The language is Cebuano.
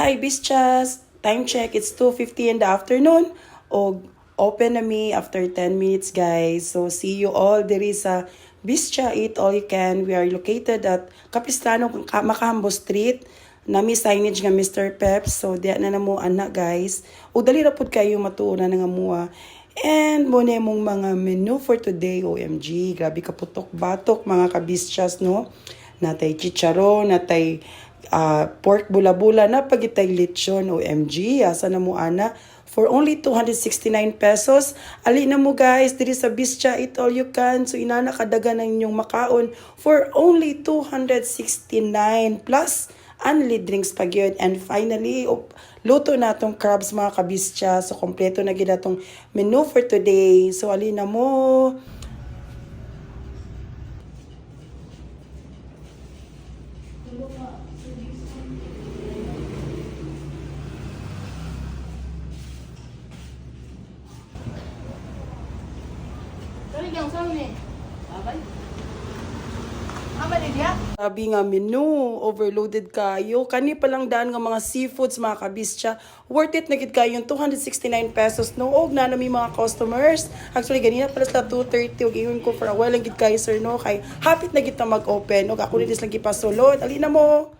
Hi, Bischas! Time check, it's 2:50 in the afternoon. Og open na mi after 10 minutes, guys. So, see you all diri sa Bischa Eat All You Can. We are located at Capistrano, Macahambo Street. Nami signage nga Mr. Peps. So, diya na namo ana, guys. O dali ra pud kayo matuonan nga mua. And mo na mong mga menu for today, OMG. Grabe ka putok batok mga kabischas, no? Natay chicharon, natay pork bula-bula, napagitay lechon, OMG. Asa na mo ana? For only 269 pesos. Ali na mo guys, diri sa Bischa, eat all you can. So inana kadaga ng inyong makaon for only 269 plus unli drinks pa gyud. And finally, luto na atong crabs mga kabischa. So kompleto na gyud atong menu for today. So ali na mo. Sabi nga menu, overloaded kayo. Kani palang daan nga mga seafoods mga kabischa. Worth it na gid kayo yung 269 pesos no. Og na nami mga customers. Actually ganina pala sila 2:30 og ingon ko for a while lang gid kayo sir no kay hapit na gid ta mag-open og ako ni lang gipasulod. Ali na mo.